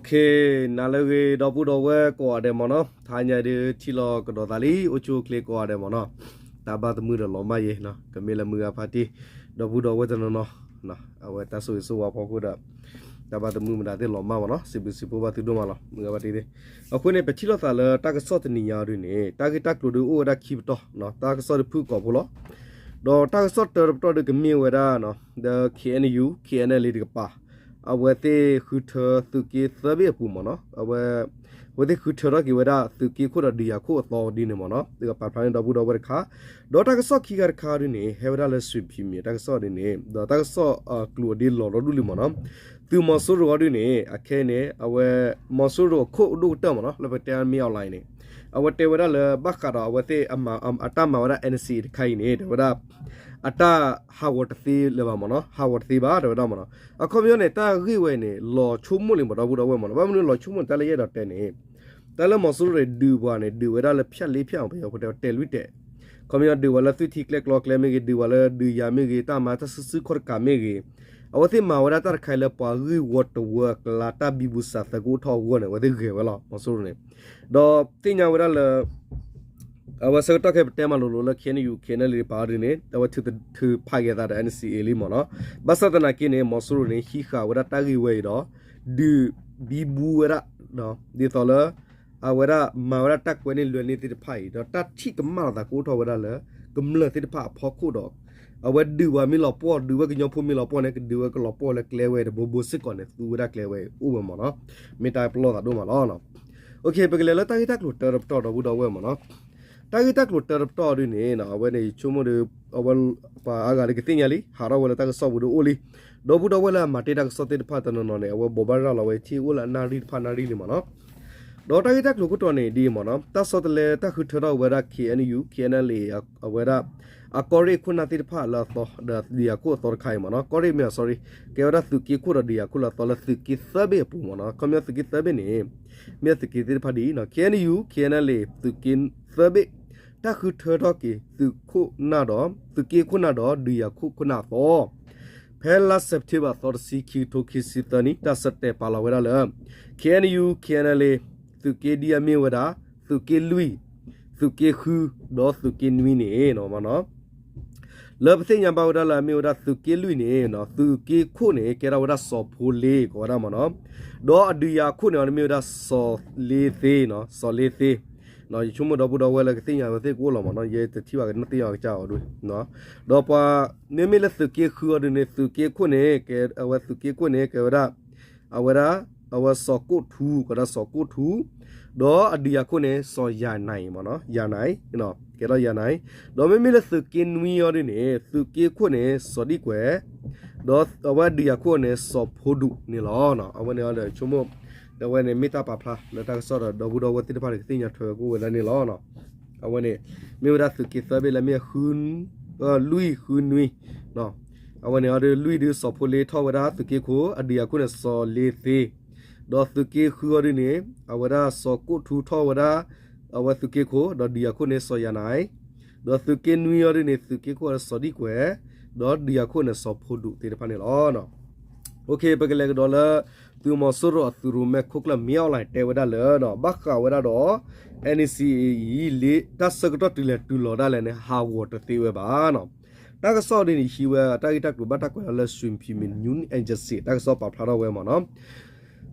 ခ့ နၤလၢအဂ့ၤ ဒီပုၢ်ဒီဝဲၢ်ကိးဂၤဒဲးမ့ၢ်နီၤ, တဟါညါဒုးထံၣ်လိာ်ကဒီးသးလံ အိၣ်ဆူၣ်အိၣ်ချ့ကိးဂၤဒဲးမ့ၢ်နီၤ, တၢ်ဘၣ်သမုၢ်ဒီးလီၤမၢ်ယဲနီၤ, ကမ့ၢ်လၢမုၢ်ဂၤဖါတံၢ်, ဒီပုၢ်ဒီဝဲၢ်တနီၤနီၤ, အဝဲတၢ်ဆိၣ်ဂ့ၤဆိၣ်ဝါအဖီခိၣ်ဒီး တၢ်ဘၣ်သမုၢ်မတၤသ့ၣ်လီၤမၢ်မ့ၢ်နီၤ, စံးဘျုးစံးဖှိၣ်ဘၣ်သုဒိၣ်မးလီၤ မုၢ်ဂၤဖါတံၢ်သ့ၣ်. အဃိန့ၣ် ပထံၣ်လိာ်သးလၢတၢ်ကစီၣ်တနံၤညါအံၤဒုးန့ၣ် တၢ်ဂ့ၢ်တၢ်ကျိၤဒုးအိၣ်ဝဲဒၣ်ခံပတီၢ်, တၢ်ကစီၣ်ဒုးဖုၣ်ကိာ်ဖိလီၤ. ဒီးတၢ်ကစီၣ်တၢတပတီၢ်ဒုးကမ့ၢ်ဝဲဒၣ် ဒီး ခ့ၣ်အဲၣ်ယူၣ် ခ့ၣ်အဲၣ်ယူၣ် တကပၤ အဝဲသ့ၣ်ဃုထၢသုးက့သၢဘ့ၣ်အပူၤမ့ၢ်နီၤ, အဝဲသ့ၣ်ဃုထၢထီၣ်က့ၤဝဲဒၣ်သုးက့ခိၣ်ဒီးဒုးယၤခိၣ်အသီဒ်န့ၣ်မ့ၢ်နီၤ, သုကပာ်ဖျါန့ၢ်ဒီပုၢ်ဒီဝဲၢ်တခါ, ဒီးတၢ်ကစီၣ်ခံခါတခါဒုးန့ၣ် ဟဲဝဲဒၣ်လၢ ရွှေဖီမြေ တၢ်ကစီၣ်ဒုးန့ၣ် ဒီးတၢ်ကစီၣ်အကျိၤအဒ့လီၤဒီဒူၣ်လံမ့ၢ်နီၤ, သုးမီၤစိရိၤအီၤဒုးန့ၣ် အခဲအံၤန့ၣ် အဝဲ မီၤစိရိၤအခိၣ်ဒိၣ်ကတၢၢ်မ့ၢ်နီၤ လၢပတဲမ့ၢ် online န့ၣ် အဝဲတဲဝဲဒၣ်လၢဘၣ်ဃးဒီးအဝဲသ့ၣ်အတၢ်မၤဝဲဒၣ် NCA တခါအံၤန့ၣ် တဲဝဲဒၣ် အတၢ်ဟးဂီၤတသ့လၢၤဘၣ်မ့ၢ်နီၤ, ဟးဂီၤတသ့ဘၣ် တဲဝဲဒၣ်မ့ၢ်နီၤ, အခီပညီန့ၣ် တၢ်ဂ့ၢ်ဝဲအံၤန့ၣ် လီၤဆိကမိၣ်လံမ့ၢ်ဒီပုၢ်ဒီဝဲၢ်မ့ၢ်နီၤ, ဘၣ်မနုၤလီၤဆိကမိၣ်န့ၣ် တၢ်လၢယအဲၣ်ဒိးတဲန့ၣ် တၢ်လၢမီၤစိရိၤဒုးပှၤန့ၣ် ဒုးဝဲဒၣ်လၢဖၠၣ်လ့ဖၠၣ် ပယီၤဖိတဲတဲလွံၢ်တဲာ်, ခီပညီဒုးဝဲလၢသွံၣ်ထံကျဲကျီကျဲမ့ၢ်ဂ့ၤ, ဒုးဝဲလၢဒုးယၤမ့ၢ်ဂ့ၤ, တၢ်မၤတၢ်စုဆူၣ်ခီၣ်တကးမ့ၢ်ဂ့ၤ, အဝဲသ့ၣ်မၤဝဲဒၣ်တၢ်တခါအံၤလၢပှၤဂ့ၢ်ဝီတဝၢအကျါ တၢ်ဘံဘူစးသၢကအိၣ်ထီၣ်အဂီၢ်န့ၣ် အဝဲသ့ၣ်ဂဲၤဝဲလီၤ မီၤစိရိၤန့ၣ်, ဒီးသ့ၣ်ညါဝဲဒၣ်လၢ အဝဲဆၢကတီၢ်ခဲအံၤပတဲမးလိၤလိၤလၢ ခ့ၣ်အဲၣ်ယူၣ် ခ့ၣ်အဲၣ်ယူၣ် တကပၤဒုးန့ၣ် အဝဲထုးဖးက့ၤအသးဒီး NCA လံမ့ၢ်နီၤ, ဘၣ်ဆၣ်သနာ်က့န့ၣ် မီၤစိရိၤန့ၣ် ဟံးဃာ်ဝဲဒၣ်တၢ်ဂ့ၢ်ဝဲအံၤဒီး ဒုးဘံဘူဝဲဒၣ် ဒ်သိးလၢ အဝဲဒၣ်မၤဝဲဒၣ်တၢ်ကွဲန့ၢ်လွဲန့ၢ်သ့ၣ်တဖၣ်အံၤ ဒီးတၢ်ထံၣ်ကမၣ်လိာ်သးကအိၣ်ထီၣ်ဝဲဒၣ်လၢ ကမျၢၢ်သ့ၣ်တဖၣ်အဖီခိၣ်ဒီး အဝဲဒုးဝဲမ့ၢ်လီၤပှီၢ် ဒုးဝဲကညီဖိမ့ၢ်လီၤပှီၢ်န့ၣ် ကဒုးဝဲကလီၤပှီၢ်လၢကျဲဝဲတဘိဘိစ့ၢ်ကီးန့ၣ် သူဝဲဒၣ်ကျဲဝဲအိၣ်ဝဲမ့ၢ်နီၤ, မ့ၢ်တၢ်ပလီၢ်သးဒိၣ်မးလီၤ. ပကလဲၤလၢတၢ်ဂ့ၢ်တၢ်ကျိၤတၢတပတီၢ်ဒီပုၢ်ဒီဝဲၢ်မ့ၢ်နီၤ, တၢ်ဂ့ၢ်တၢ်ကျိၤတၢတပတီၢ်ဒုးန့ၣ် အဝဲန့ၣ်ယဆိကမိၣ်ဒီး အဝဲပှၤအါဂၤလၢကသ့ၣ်ညါလံ ဟးထီၣ်ဝဲလၢတၢ်ကစီၣ်ပူၤဒုးအိၣ်လံ, ဒီပုၢ်ဒီဝဲၢ်လၢအမၤတ့ၢ်တၢ်ကစီၣ်သ့ၣ်တဖၣ်တနီၤနီၤန့ၣ် အဝဲဘိးဘၣ်ရၤလီၤဝဲထံၣ်အိၣ်လၢအနၣ်ရံၣ်တဖၣ်နၣ်ရံၣ်လံမ့ၢ်နီၤ, ဒီးတၢ်ဂ့ၢ်တၢ်ကျိၤခိၣ်တီန့ၣ်ဒ်အံၤမ့ၢ်နီၤ, တၢ်ဆီတလဲတၢ်ဃုထၢထီၣ်ဝဲဒၣ် ခ့ၣ်အဲၣ်ယူၣ် ခ့ၣ်အဲၣ်ယူၣ် အဝဲဒၣ် အကီၢ်ရ့ၣ်ခိၣ်နၢ်သ့ၣ်တဖၣ်လၢအသီ ဒီးဒုးယၤခိၣ်အသီတခါအံၤမ့ၢ်နီၤ, ကီၢ်ရ့ၣ်မ့ၢ် sorry ကဲဝဲဒၣ်သုးက့ခိၣ်ဒီးဒုးယၤခိၣ်လၢအသီလၢသုးက့သၢဘ့ၣ်အပူၤမ့ၢ်နီၤ, ခီပညီသုးက့သၢဘ့ၣ်န့ၣ် မ့ၢ်သုးက့သ့ၣ်တဖၣ်ဒ်အံၤနီၤ, ခ့ၣ်အဲၣ်ယူၣ် ခ့ၣ်အဲၣ်ယူၣ် သုးက့သၢဘ့ၣ် တၢ်ဃုထၢထီၣ်က့ၤသုးခိၣ်နၢ်ဒီး သုးက့ခိၣ်နၢ်ဒီးဒုးယၤခိၣ်ခိၣ်နၢ်အသီ ဖဲလါစဲးပထ့ဘၢၣ်သီတဆံ ခံကထိခံဆံသၢနံၣ် တၢ်ဆၢတဲာ်ပာ်လီၤဝဲဒၣ်လၢ ခ့ၣ်အဲၣ်ယူၣ် ခ့ၣ်အဲၣ်ယူၣ် သုးက့ဒ်အမ့ၢ်ဝဲဒၣ် သုးက့လွံၢ် သုးက့ဃု ဒီးသုးက့နွံန့ၣ် လၢပသ့ၣ်ညါဘၣ်ဝဲဒၣ်လၢအမ့ၢ်ဝဲဒၣ်သုးက့လွံၢ်န့ၣ် သုးက့ခိၣ်န့ၣ် ကဲထီၣ်ဝဲဒၣ်စီၤဖိလ့ကိးဝဲဒၣ်မ့ၢ်နီၤ, ဒီးအဒုးယၤခိၣ်န့ၣ် အမ့ၢ်ဝဲဒၣ်စီၤလ့သ့, စီၤလ့သ့, ယဆိကမိၣ်ဒီပုၢ်ဒီဝဲၢ်လၢကသ့ၣ်ညါဝဲသ့ၣ်ကအိၣ်လီၤမ့ၢ်နီၤ, ယဲတထံၣ်ဘၣ်ကသ့ၣ်ညါကစၢ်အီၤဒ်, ဒီးပှၤ မ့မ့ၢ်လၢသုးက့ဃုအီၤဒ်န့ၣ် သုးက့ခိၣ်န့ၣ် ကဲ အဝဲသုးက့ခိၣ်န့ၣ် ကဲဝဲဒၣ် အဝဲဒၣ် အဝဲစီၤကိၣ်ထူ ကိးဒၣ်စီၤကိၣ်ထူ, ဒီးအဒုးယၤခိၣ်န့ၣ် စီၤယၤနၤမ့ၢ်နီၤ, ယၤနၤ, ကဲထီၣ်ယၤနၤ, ဒီးမ့မ့ၢ်လၢသုးက့နွံအီၤဒ်န့ၣ် သုးက့ခိၣ်န့ၣ် စီၤဒံၣ်ကွဲၤ, ဒီးအဝဲဒုးယၤခိၣ်န့ၣ် စီၤဖိဒူးန့ၣ်လီၤ. အဝဲန့ၣ်အီၤဒီးဆိကမိၣ် အဝဲန့ၣ်မ့ၢ်တၢ်ပာ်ဖျါလၢတၢ်ကစီၣ်ဒီး ဒီပုၢ်ဒီဝဲၢ်သ့ၣ်တဖၣ်န့ၣ် ကသ့ၣ်ညါထွဲကအိၣ်ဝဲဒၣ်န့ၣ်လီၤ. အဝဲန့ၣ် မ့ၢ်ဝဲဒၣ်သုးက့သၢဘ့ၣ်လၢမ့ၢ် လွံၢ်ဃုနွံ, အဝဲန့ၣ်အီၤဒ်လွံၢ်ဒ်စီၤဖိလ့ထီၣ်ဝဲဒၣ်သုးက့ခိၣ်, အဒုးယၤခိၣ်န့ၣ် စီၤလ့သ့, ဒီးသုးက့ဃုအီၤဒ်န့ၣ် အဝဲဒၣ်စီၤကိၣ်ထူထီၣ်ဝဲဒၣ် အဝဲသုးက့ခိၣ် ဒီးဒုးယၤခိၣ်န့ၣ် စီၤယၤနၤ, ဒီးသုးက့နွံအီၤဒ်န့ၣ် သုးက့ခိၣ်စီၤဒံၣ်ကွဲၤ, ဒီးဒုးယၤခိၣ်န့ၣ် စီၤဖိဒူးသ့ၣ်တဖၣ်န့ၣ်လီၤ. ပကလဲၤကဒီးလၢ သုးမီၤစိရိၤအသုးရိၣ်မဲခိၣ်ကျၢၢ်မ့ၢ် online တဲဝဲဒၣ်လၢ ဘၣ်ဃးဝဲဒၣ်ဒီး NCA အံၤ တၢ်ဆၢကတီၢ်တုၤလဲၤတုၤလီၤဒၣ်လဲာ်န့ၣ် ဟးဂီၤတသ့ဝဲဘၣ်. တၢ်ကစီၣ်ဒ်န့ၣ် ဟံးဝဲတၢ်ဂ့ၢ်တၢ်ကျိၤဘၣ်တၢ်ကွဲးလီၤလၢ ရွှေဖီမြေ News Agency တၢ်ကစီၣ်ပာ်ဖျါထီၣ်ဝဲမ့ၢ်နီၤ,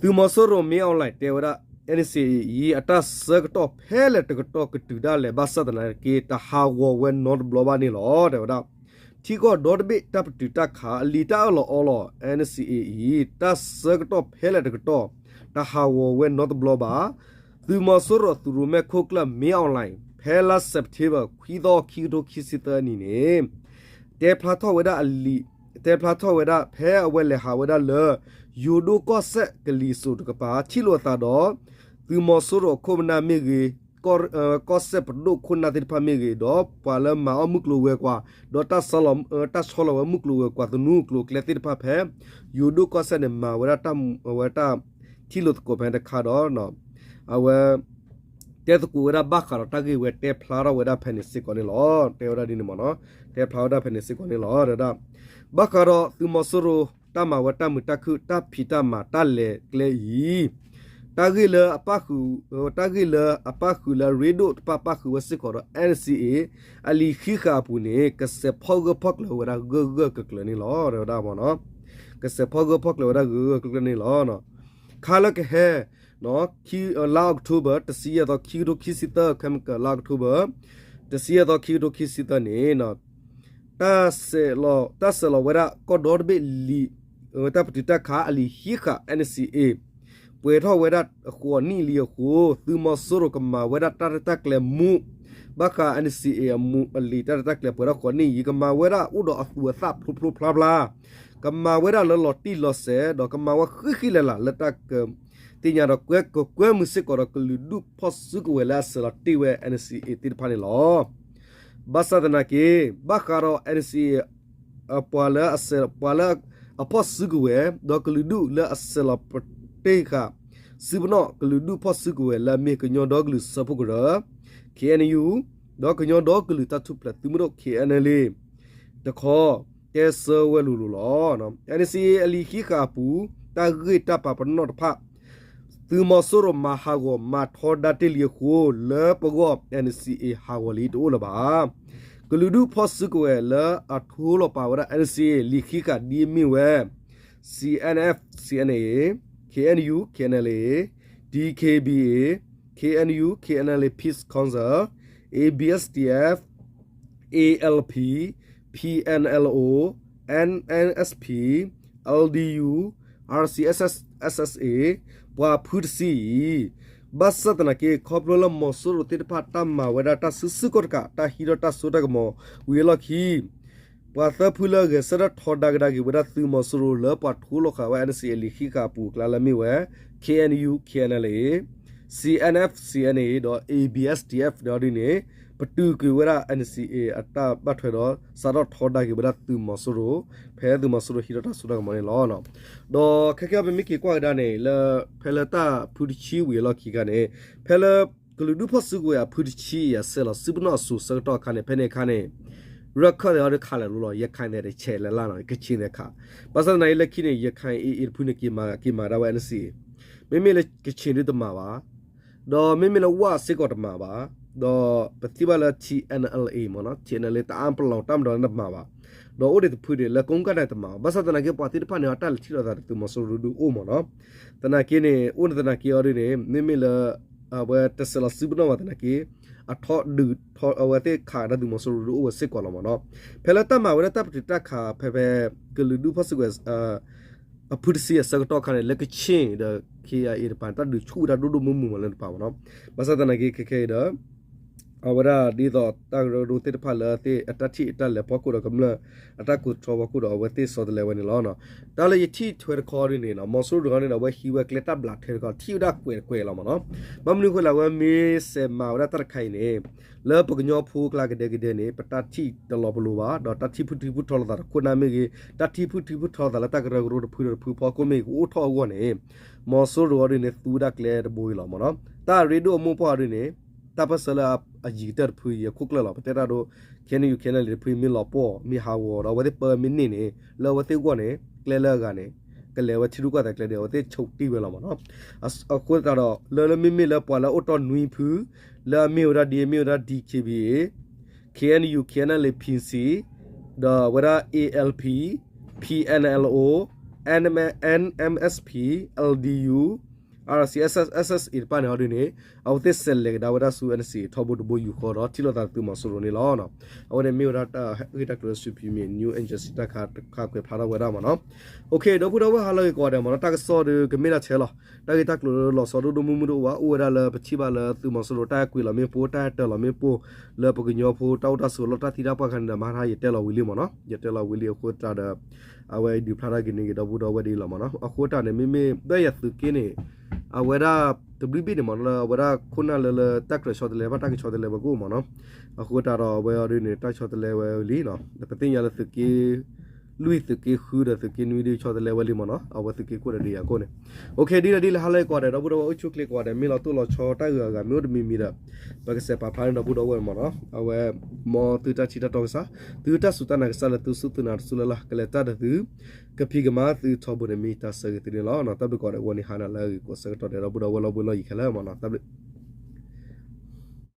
သုးမီၤစိရိၤမ့ၢ် online တဲဝဲဒၣ် NCA အံၤ အတၢ်ဆၢကတီၢ်ဖဲလဲၣ်တကတီၢ်ကတုၤဒၣ်လဲာ်ဘၣ်ဆၣ်သနာ်က့ တဟးဂီၤဝဲနီတဘျီဘၣ်န့ၣ်လီၤ တဲဝဲဒၣ်. ထံကီၢ်ဒီတဘ့ၣ်တၢ်ပတုာ်တၢ်ခး အလံာ်တၢ်အၢၣ်လီၤအီလီၤ NCA အံၤ တၢ်ဆၢကတီၢ်ဖဲလဲၣ်တကတီၢ် တဟးဂီၤဝဲနီတဘျီဘၣ်. သုးမီၤစိရိၤအသုးရိၣ်မဲခိၣ်ကျၢၢ်မ့ၢ် online ဖဲလါ September ခွံသီ ခံကထိခံဆံသၢနံၣ်န့ၣ် တဲဖျါထီၣ်ဝဲဒၣ်အလံာ် တဲဖျါထီၣ်ဝဲဒၣ် ဖဲအဝဲလဲၤဟးဝဲဒၣ်လၢ ယိၤဒိၣ်ကီၢ်စဲၣ်ကလံၤစိးတကပၤ ထံၣ်လိာ်အသးဒီး သုးမီၤစိရိၤအခိၣ်ပနၢ်မ့ၢ်ဂ့ၤ ကီၢ်စဲၣ်ပဒိၣ်ခိၣ်နၢ်သ့ၣ်တဖၣ်မ့ၢ်ဂ့ၤ ဒီးပှၤလၢမၤအီၣ်မုၢ်ကျိၤဝဲၤကွာ် ဒီး တၢ်ဆီလီၤဝဲမုၢ်ကျိၤဝဲၤကွာ်သနူကျိၤကျဲသ့ၣ်တဖၣ်ဖဲ ယိၤဒိၣ်ကီၢ်စဲၣ်န့ၣ် မၤဝဲဒၣ် အဝဲတၢ်ထံၣ်လိာ်သကိးဖဲတခါဒီး အဝဲ တဲသကိးဝဲဒၣ်ဘၣ်ဃးဒီးတၢ်ဂ့ၢ်ဝဲတဲဖျါထီၣ်ဝဲဒၣ်ဖဲန့ၣ်စ့ၢ်ကီးန့ၣ်လီၤ. တဲဝဲဒၣ်ဒ်န့ၣ်မ့ၢ်နီၤ, တဲဖျါဝဲဒၣ်ဖဲန့ၣ်စ့ၢ်ကီးန့ၣ်လီၤ. တဲဝဲဒၣ် ဘၣ်ဃးဒီးသုးမီၤစိရိၤတၢ်မၤဝဲတၢ်မုာ်တၢ်ခုၣ် တၢ်ဖံးတၢ်မၤတၢ်လဲၤကျဲအံၤ တၢ်ဂ့ၢ်လၢအပၣ်ဃုာ်, တၢ်ဂ့ၢ်လၢအပၣ်ဃုာ်လၢအရ့ဒိၣ်တဖၣ်ပၣ်ဃုာ်ဝဲစ့ၢ်ကီးဒီး NCA အလံာ်ဃံးဃာ်အပူၤန့ၣ် ကစဲးဖီၣ်ဂၢၢ်ဖီၣ်ကျၢၤဝဲဒၣ်ဂၢၢ်ဂၢၢ်ကျၢၤကျၢၤန့ၣ်လီၤ. ကစဲးဖီၣ်ဂၢၢ်ဖီၣ်ကျၢၤဝဲဒၣ်ဂၢၢ်ဂၢၢ်ကျၢၤကျၢၤန့ၣ်လီၤ. ခါလၢကဟဲ လါအီးကထိဘၢၣ် တဆံယဲၢ်သီ ခံကထိခံဆံသၢ ခဲမုၢ်ကၢၢ် လါအီးကထိဘၢၣ် တဆံယဲၢ်သီ ခံကထိခံဆံသၢန့ၣ် တၢ်ဆဲးလီၤဝဲဒၣ်ကီၢ်ဒီတဘ့ၣ်လံာ် တၢ်ပတုာ်တၢ်ခးအလံာ်ဃံးဃာ် NCA ပှဲၤထီၣ်ဝဲဒၣ်ဃိးနံၣ်လံအဃိ သုးမီၤစိရိၤကမၤဝဲဒၣ်တၢ်ရဲၣ်တၢ်ကျဲၤမူ ဘၣ်ဃး NCA အမူးအလံာ်တၢ်ရဲၣ်တၢ်ကျဲၤပှဲၤထီၣ်ဃိးနံၣ်အံၤ ကမၤဝဲဒၣ်အိၣ်ဒီးအသူးအသၣ်ဖျိဖျိဖျါဖျါ ကမၤဝဲဒၣ်လၢလီၤတံၢ်လီၤဆဲး ဒီးကမၤဝဲဃံးဃံးလၤလၤလၢတၢ်ကသ့ၣ်ညါဒီးကကွဲမုာ်စ့ၢ်ကီးဒီးကလုာ်ဒူၣ်ဖီၣ်စုကဝဲၤလၢအဆဲးလီၤတ့ၢ်ဝဲ NCA သ့ၣ်တဖၣ်န့ၣ်လီၤ. ဘၣ်ဆၣ်သနာ်က့ ဘၣ်ဃးဒီး NCA ပှၤလၢအဆဲး ပှၤလၢအဖီၣ်စုကဝဲၤ ဒီးကလုာ်ဒူၣ်လၢအဆဲးလီၤပတ့ၢ်ဃာ် စုပနီၣ်ကလုာ်ဒူၣ်ဖီၣ်စုကဝဲၤလၢအမ့ၢ်ကညီဒီကလုာ်စၢဖှိၣ်ကရၢ KNU ဒီးကညီဒီကလုာ်တၢ်ထူၣ်ဖျဲးသုးမုၢ်ဒိၣ် KNLA တခီ တဲဆၢဝဲလိၤလိၤလီၤ. NCA အလံာ်ဃံးဃာ်အပူၤ တၢ်ဂ့ၢ်တၢ်ပာ်ပနီၣ်တဖၣ် သုးမီၤစိရိၤမၤဟးဂီၤမၤထီဒါတ့ၢ်လံအဃိ လၢပဂီၢ် NCA ဟးဂီၤလံတအိၣ်လၢၤဘၣ်. ကလုာ်ဒူၣ်ဖီၣ်စုကဝဲၤလၢအထိလီၤပာ်ဝဲဒၣ် NCA လံာ်ဃံးဃာ်ဒ်အမ့ၢ်ဝဲ C N F C N A, K N U K N L A, D K B A, K N U K N L A Peace Council, A B S D F, A L P, P N L O, N M S P, L D U, R C S S, S S A ပှၤဖုတဆံအံၤ ဘၣ်ဆၣ်သနာ်က့ ခီဖျိလၢမီၤစိရိၤသ့ၣ်တဖၣ်တၢ်မၤဝဲဒၣ်တၢ်စုဆူၣ်ကိၢ်တကး တၢ်ဟံးထီၣ်တၢ်စိတၢ်ကမီၤဝံၤအလီၢ်ခံ ပှၤသၢဖုလၢအဂဲၤဆၢထၢၣ်ထီဒါကဒါက့ၤဝဲဒၣ်သုးမီၤစိရိၤလၢပှၤထိလီၤဃာ်ဝဲ NCA အလံာ်ဃံးဃာ်အပူၤအကျါလၢအမ့ၢ်ဝဲ K N U K N L A, C N F C N A ဒီး A B S D F ဒီးဒ်န့ၣ် ပတုာ်ကွံာ်ဝဲဒၣ် NCA အတၢ်ဘၣ်ထွဲဒီး စးထီၣ်ထီဒါက့ၤဝဲဒၣ်သုးမီၤစိရိၤ ဖဲသုးမီၤစိရိၤဟံးထီၣ်တၢ်စိတၢ်ကမီၤန့ၣ်လီၤ. ဒီးခဲကဲအံၤပမ့ၢ်က့ၤကွၢ်ကဒါန့ၣ် လၢဖဲလၢတၢ်ဖုတဆံဝံၤအလီၢ်ခံခါန့ၣ် ဖဲလၢကလုာ်ဒူၣ်ဖီၣ်စုကဝဲၤအဖုတဆံအံၤ အဆဲးလီၤစုပနီၣ်အစိၤဆၢကတီၢ်အခါန့ၣ် ဖဲန့ၣ်အခါန့ၣ် ရခၢၣ်သ့ၣ်အီၤဒုးခးလဲၤလိၤလီၤ ရခၢၣ်သ့ၣ်တဆဲးလဲၤလၢ်လီၤ ကခ့ၣ်သ့ၣ်ခး ဘၣ်ဆၣ်သနာ်က့လၢခံန့ၣ် ရခၢၣ် A A တဖုန့ၣ် က့ၤမၤ က့ၤမၤဒၣ်ဝဲ NCA မ့မ့ၢ်လၢကခ့ၣ်ဒုးတမၤဘၣ် ဒီးမ့မ့ၢ်လၢဝၣ်စ့ၢ်ကီးတမၤဘၣ်, ဒီးပထံၣ်ဘၣ်လၢ T N L A မ့ၢ်နီၤ T N L A တအၣ်ပလီၢ်တၢ်မၤဒီးတမၤဘၣ်, ဒီးအိၣ်ဒံးတဖုဒံးလၢ ကိကၣ်ဒဲးတမၤဘၣ်, ဘၣ်ဆၣ်သနာ်က့ ပှၤသ့ၣ်တဖၣ်န့ၣ် အတၢ်လဲၤထံၣ်လိာ်သးဒီးသုးမီၤစိရိၤဒုးအိၣ်မ့ၢ်နီၤ, သနာ်က့န့ၣ် အိၣ်န့ၣ်သနာ်က့အီၤဒ်န့ၣ် မ့မ့ၢ်လၢ အဝဲတဆဲးလီၤစုပနီၣ်ဘၣ်သနာ်က့ အထီဒုးထီ အဝဲသ့ၣ်ခးကဒါသုးမီၤစိရိၤဒုးအိၣ်ဝဲစ့ၢ်ကီးလီၤမ့ၢ်နီၤ, ဖဲလၢတၢ်မၤဝဲဒၣ်တၢ်ပတုာ်တၢ်ခးဖဲဖဲ ကလုာ်ဒူၣ်ဖီၣ်စုကဝဲၤ အဖုတဆံအဆၢကတီၢ်ခါန့ၣ် လၢကခ့ၣ်ဒီး K I A တပၤန့ၣ် တၢ်ဒုးဆူၣ်ဝဲဒၣ်ဒိၣ်ဒိၣ်မုၢ်မုၢ်မးလၢတပၤမ့ၢ်နီၤ, ဘၣ်ဆၣ်သနာ်က့ခဲခဲအံၤဒီး အဝဲဒၣ်ဒ်သိးတၢ်ကရၢကရိသ့ၣ်တဖၣ်လၢအသ့ၣ်အတၢ်ထံၣ်အတၢ်လဲၤဖီခိၣ်ဒီးကမျၢၢ်အတၢ်ကိးထီဖီခိၣ်ဒီး အဝဲသ့ၣ်ဆီတလဲဝဲန့ၣ်လီၤ. တၢ်လၢယထံၣ်ထွဲတခီဒ်န့ၣ် မီၤစိရိၤတဂၤန့ၣ်ဒီး အဝဲဟံးဝဲကျဲတၢ်ဘျးထွဲတခီ ထံၣ်ဝဲဒၣ်ကွဲးတကွဲးလီၤမ့ၢ်နီၤ, ဘၣ်မနုၤအဃိလဲၣ် အဝဲမ့ၢ်စဲးမၤဝဲဒၣ်တၢ်တခါအံၤန့ၣ် လၢပကညီဖိအကျါကဒဲကဒဲန့ၣ် ပတၢ်ထံၣ်တလီၤပလိာ်ဘၣ်, ဒီးတၢ်ထံၣ်ဖုၣ်ထံဖုၣ်ထီလိာ်သးတခိၣ်နၢ်မ့ၢ်ဂ့ၤ, တၢ်ထံၣ်ဖုၣ်ထံဖုၣ်ထီလိာ်သးလၢတၢ်ကရၢကရိတဖုဒီးတဖုဖီခိၣ်မ့ၢ်ဂ့ၤ ကအိၣ်ထီၣ်အဂီၢ်န့ၣ် မီၤစိရိၤအီၤဒ်န့ၣ် သူဝဲဒၣ်ကျဲတဘိအံၤလီၤမ့ၢ်နီၤ, တၢ်အရ့ဒိၣ်အမိၢ်ပှၢ်အီၤဒ်န့ၣ် တၢ်ပၢၢ်ဆၢလၢအယံၤကတၢၢ်တဖုအံၤအခိၣ်ကျၢၢ်လီၤ, ပတဲတၢ်ဒိ K N U K N L A တဖုမ့ၢ်လီၤပှီၢ်မ့ၢ်ဟးဂီၤဒီး အဝဲသ့ၣ်ပၢမ့ၢ်န့ၢ်န့ၣ် လၢအဝဲသ့ၣ်အဂီၢ်န့ၣ် ကျဲလၢအဂၤန့ၣ် ကလဲၤဝဲထံရူၢ်ကီၢ်သဲးကျဲဒီး အဝဲသ့ၣ်ဆိးတံၢ်ဝဲလီၤမ့ၢ်နီၤ, အဃိသတးဒီး လၢလၢမ့မ့ၢ်လၢပှၤလၢအိၣ်တီၢ်နွံဖု လၢအမ့ၢ်ဝဲဒၣ်ဒ်အမ့ၢ်ဝဲဒၣ် D K B A, K N U K N L A P C, ဒီးဝဲဒၣ် A L P, P N L O, N M S P, L D U, R C S S, S S A တဖၣ်န့ၣ်အီၤဒ်န့ၣ် အဝဲသ့ၣ်စဲးလဲၤကဒါဝဲဒၣ်ဆူ N C A ထီဘိတဘိယူၢ်ဃီဒီးထံၣ်လိာ်သးသုးမီၤစိရိၤန့ၣ်လီၤ. အဝဲန့ၣ်မ့ၢ်ဝဲဒၣ်တၢ်ဂ့ၢ်တၢ်ကျိၤလၢ Supreme New Agency တၢ်ခးကွဲးဖျါထီၣ်ဝဲဒၣ်မ့ၢ်နီၤ, ဒီပုၢ်ဒီဝဲၢ်ဟါလၢအဂ့ၤကိးဂၤဒဲးမ့ၢ်နီၤ, တၢ်ကစီၣ်ဒီးကမ့ၢ်ဒၣ်ထဲလီၤ, တၢ်ဂ့ၢ်တၢ်ကျိၤလၢလီၤဆီဒိၣ်ဒိၣ်မုၢ်မုၢ်တအိၣ်ဘၣ်, အိၣ်ဝဲဒၣ်လၢပထံၣ်ဘၣ်လၢသုးမီၤစိရိၤတၢ်ကွံာ်လီၤမ့ၣ်ပိၢ် တၢ်ဟဲတၢၤလီၤမ့ၣ်ပိၢ် လၢပကညီဖိတၢ်အိၣ်တၢ်ဆိးလီၢ်တၢ်သံတၢ်ပှၢ်ခါန့ၣ်ဒီး မဟါယတဲလီၤဝံၤလံမ့ၢ်နီၤ, ယတဲလီၤဝံၤလံအဃိသတးဒီး အဝဲဒုးဖျါထီၣ်က့ၤန့ၢ်က့ၤဒီပုၢ်ဒီဝဲၢ်ဒ်အံၤလီၤမ့ၢ်နီၤ, အဃိသတးန့ၣ် မ့မ့ၢ်လၢယသုးက့န့ၣ် အဝဲဒၣ်တဘျုးဘ့ၣ်န့ၣ်မ့ၢ်နီၤ လၢအဝဲဒၣ်ခိၣ်နၢ်လၢလၢတၢ်ကြၢးဆီတလဲဘၣ် တၢ်ကဆီတလဲဝဲကအိၣ်မ့ၢ်နီၤ, အဃိသတးဒီးအဝဲအီၤဒ်န့ၣ် တၢ်ဆီတလဲဝဲလံနီၤ, ပသ့ၣ်ညါလၢသုးက့ လွံၢ်သုးက့ဃုဒီးသုးက့နွံဒ်ဆီတလဲဝဲလံမ့ၢ်နီၤ, အဝဲသုးက့ခိၣ်ဒီးဒ်ယၤကိၣ်န့ၣ်. အိၣ်ခ့ ဒ်လဲၣ်ဒ်လဲၣ် ဟါလၢအဂ့ၤကိးဂၤဒဲး ဒီပုၢ်ဒီဝဲၢ်အိၣ်ဆူၣ်အိၣ်ချ့ကိးဂၤဒဲး မ့ၢ်လီၤတိၢ်လီၤဆီတၢ်ဂုၤအဂၤမ့ၢ်အိၣ်တမံၤမံၤဒီး ပကစဲးပာ်ဖျါန့ၢ်ဒီပုၢ်ဒီဝဲၢ်မ့ၢ်နီၤ. အဝဲ မ်သုတၢ်ထံၣ်တၢ်တီကစၢ်, သုတၢ်စူၢ်တၢ်နာ်ကစၢ်လၢသုစူၢ်သုနာ်တစူၢ်လၢ်လၢ် ကလဲၤတၢ်ဒီးသု ကဖံးကမၤသုထီဘိန့ၣ်မ့ၢ်တၢ်ဆၢဂ့ၤသုန့ၣ်လီၤ. တၢ်ဘျုးကိးဂၤဒဲး ဂီၤနံၤဟါနၤလၢအဂ့ၤကိးဆၢကတီၢ်ဒဲး ဒီပုၢ်ဒီဝဲၢ်လီၤဘှံးလီၤယံၤခဲလၢာ်မ့ၢ်နီၤ, တၢ်ဘျုး